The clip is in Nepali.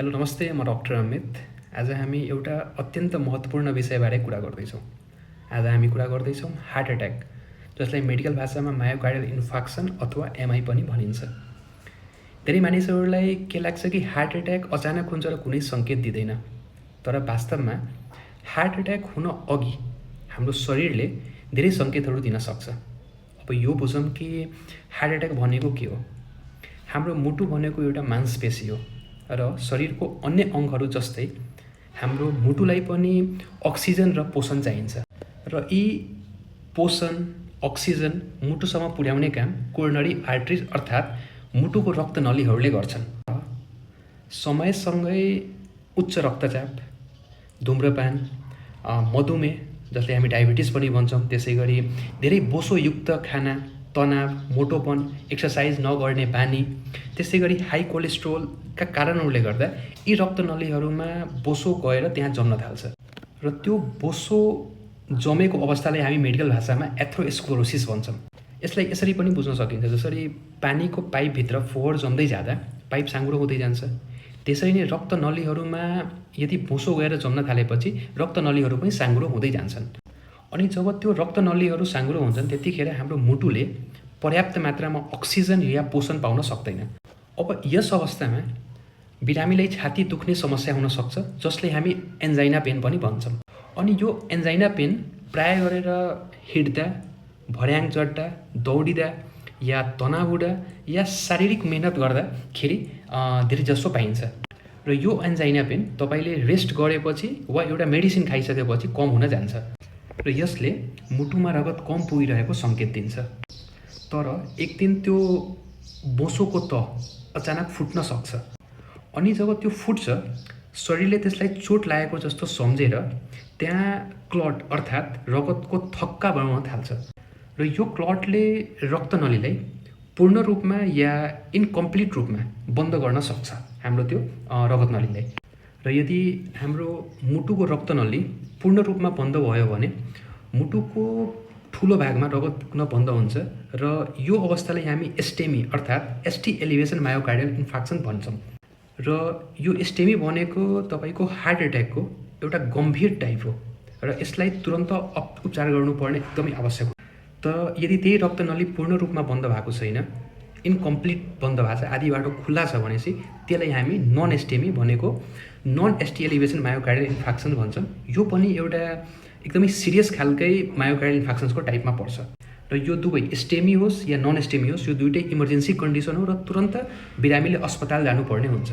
हेलो नमस्ते, म डाक्टर अमित। आज हामी एउटा अत्यन्त महत्त्वपूर्ण विषयबारे कुरा गर्दैछौँ। आज हामी कुरा गर्दैछौँ हार्ट एट्याक, जसलाई मेडिकल भाषामा मायोकार्डियल इन्फार्क्सन अथवा एमआई पनि भनिन्छ। धेरै मानिसहरूलाई के लाग्छ कि हार्ट एट्याक अचानक हुन्छ र कुनै सङ्केत दिँदैन, तर वास्तवमा हार्ट एट्याक हुन अघि हाम्रो शरीरले धेरै सङ्केतहरू दिन सक्छ। अब यो बुझौँ कि हार्ट एट्याक भनेको के हो। हाम्रो मुटु भनेको एउटा मांसपेशी हो र शरीरको अन्य अङ्गहरू जस्तै हाम्रो मुटुलाई पनि अक्सिजन र पोषण चाहिन्छ र यी पोषण अक्सिजन मुटुसम्म पुर्याउने काम कोरोनरी आर्टरिज अर्थात् मुटुको रक्तनलीहरूले गर्छन्। समयसँगै उच्च रक्तचाप, धुम्रपान, मधुमेह जसले हामी डायबिटिस पनि भन्छौँ, त्यसै गरी धेरै बोसोयुक्त खाना, तनाव, मोटोपन, एक्सर्साइज नगर्ने बानी, त्यसै गरी हाई कोलेस्ट्रोलका कारणहरूले गर्दा यी रक्तनलीहरूमा बोसो गएर त्यहाँ जम्न थाल्छ र त्यो बोसो जमेको अवस्थालाई हामी मेडिकल भाषामा एथेरोस्क्लेरोसिस भन्छौँ। यसलाई यसरी पनि बुझ्न सकिन्छ, जसरी पानीको पाइपभित्र फोहोर जम्दै जाँदा पाइप साँघुरो हुँदै जान्छ, त्यसरी नै रक्तनलीहरूमा यदि बोसो गएर जम्न थालेपछि रक्तनलीहरू पनि साँघुरो हुँदै जान्छन्। अनि जब त्यो रक्तनलीहरू साँघुरो हुन्छन् त्यतिखेर हाम्रो मुटुले पर्याप्त मात्रामा अक्सिजन या पोषण पाउन सक्दैन। अब यस अवस्थामा बिरामीलाई छाती दुख्ने समस्या हुन सक्छ, जसले हामी एन्जाइना पेन पनि भन्छौँ। अनि यो एन्जाइना पेन प्राय गरेर हिँड्दा, भर्याङ चढ्दा, दौडिँदा या तनाव हुँदा या शारीरिक मेहनत गर्दाखेरि धेरै जसो पाइन्छ र यो एन्जाइना पेन तपाईँले रेस्ट गरेपछि वा एउटा मेडिसिन खाइसकेपछि कम हुन जान्छ र यसले मुटुमा रगत कम पुगिरहेको सङ्केत दिन्छ। तर एक दिन त्यो बोसोको तह अचानक फुट्न सक्छ अनि जब त्यो फुट्छ शरीरले त्यसलाई चोट लागेको जस्तो सम्झेर त्यहाँ क्लट अर्थात् रगतको थक्का बनाउन थाल्छ र यो क्लटले रक्तनलीलाई पूर्ण रूपमा या इन्कम्प्लिट रूपमा बन्द गर्न सक्छ हाम्रो त्यो रगतनलीलाई। र यदि हाम्रो मुटुको रक्तनली पूर्ण रूपमा बन्द भयो भने मुटुको ठुलो भागमा रगत पुग्न बन्द हुन्छ र यो अवस्थालाई हामी एस्टेमी अर्थात् एसटी एलिभेसन मायोकार्डियल इन्फार्क्सन भन्छौँ। र यो एस्टेमी भनेको तपाईँको हार्ट एट्याकको एउटा गम्भीर टाइप हो र यसलाई तुरन्त उपचार गर्नुपर्ने एकदमै आवश्यक हो। तर यदि त्यही रक्तनली पूर्ण रूपमा बन्द भएको छैन, इन्कम्प्लिट बन्द भएको छ, आधी बाटो खुल्ला छ भनेपछि त्यसलाई हामी नन एस्टेमी भनेको नन एसटी एलिभेसन मायोकार्डियल इन्फार्क्सन भन्छौँ। यो पनि एउटा एकदमै सिरियस खालकै मायोकार्डियल इन्फार्क्सनको टाइपमा पर्छ र यो दुवै एस्टेमी होस् या नन एस्टेमी होस्, यो दुइटै इमर्जेन्सी कन्डिसन हो र तुरन्त बिरामीले अस्पताल जानुपर्ने हुन्छ।